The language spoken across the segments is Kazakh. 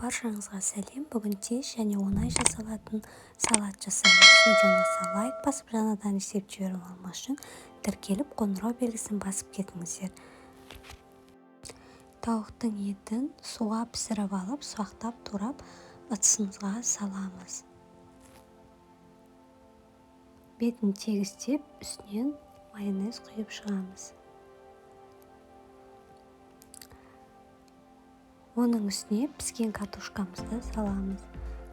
Баршаңызға сәлем! Бүгін тез және оңай жасалатын салат жасаймыз. Видео ұнаса, лайк басып, жаңадан рецепт жіберіп алмас үшін тіркеліп, қоңырау белгісін басып кетіңіздер. Тауықтың етін суға пісіріп алып, ұсақтап турап, ыдысымызға саламыз. Бетін тегістеп, үстінен майонез құйып шығамыз. Оның үстіне піскен картошкамызды саламыз.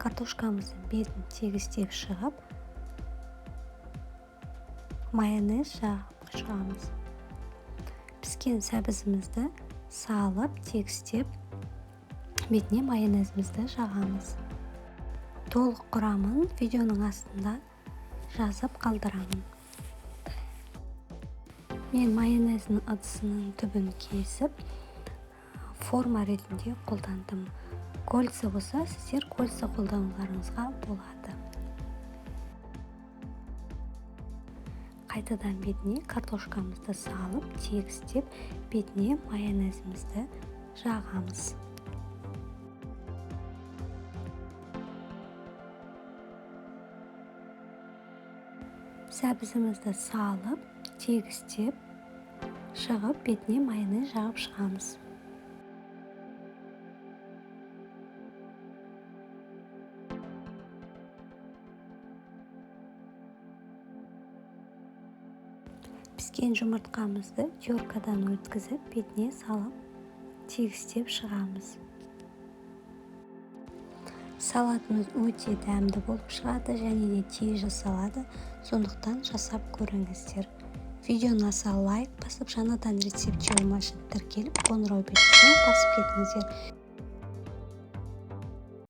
Картошкамыздың бетін тегістеп шығып, майонез жағып шығамыз. Піскен сәбізімізді салып, тегістеп, бетіне майонезімізді жағамыз. Толық құрамын видеоның астында жазып қалдырамын. Мен майонездің ыдысының түбін кесіп, форма ретінде қолдандым. Кольца болса, сіздер кольца қолдануларыңызға болады. Қайтадан бетіне картошкамызды салып, тегістеп, бетіне майонезімізді жағамыз. Сәбізімізді салып, тегістеп шығып, бетіне майонез жағып шығамыз. Піскен жұмыртқамызды теркадан өткізіп, бетіне салып, тегістеп шығамыз. Салатымыз өте дәмді болып шығады және де тез жасалады, сондықтан жасап көріңіздер. Видео ұнаса, лайк басып, жаңадан рецепт жібермес үшін тіркеліп, қоңырау белгісін басып кетіңіздер.